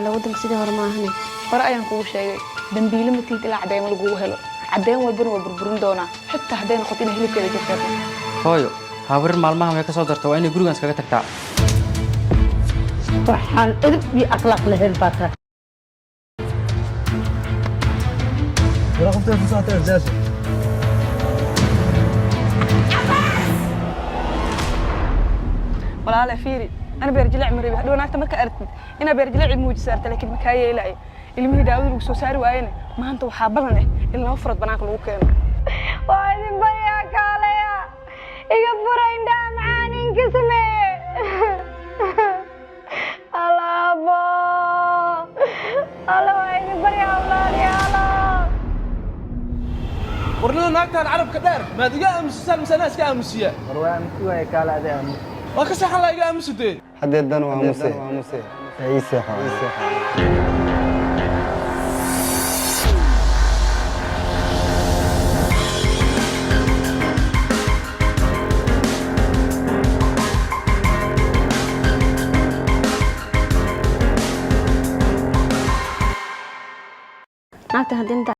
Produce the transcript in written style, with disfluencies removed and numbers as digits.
Ila waddanka sidii hore ma ahane. Hore ayaan kugu sheegay, dambiile ma tihid ilaa cadeymo lagugu helo. Caddeyn walbana waa burburin doonaa, xitaa hadday noqoto inay hilibkeeda jarjarno. Hooyo, habarir maalmahan way ka soo darta, waa inay gurigan iskaga tagtaa. Waxaan edeb iyo akhlaaq lahayn baa tahay. Wala qofta ku socota arjaasha. Walaale, fiiri, ana beerjilaac ma rabi. Hadhow naagta marka aragtid inaa beerjilaaci muujisa arta, laakiin makaa yeelaayo. Ilmihii daawada lagu soo saari waayena, maanta waxaa balan in laba furood banaanka lagu keeno. Waa idin baryaa, kaalaya, iga fura indhaha. Maxaan inka sameeye? Alaabo, alla, waa idin baryaa, walaalayaalo. Warnida naagtaan carabka dheer maad iga aamusisaan mise anaa iska aamusiya? War waa aamusi waaye, kaala ade aamus. Waa ka seexan laa, iga aamusudee. Haddee dan waa muse. Ii seexo. Ii seexo. Naagta haddii inta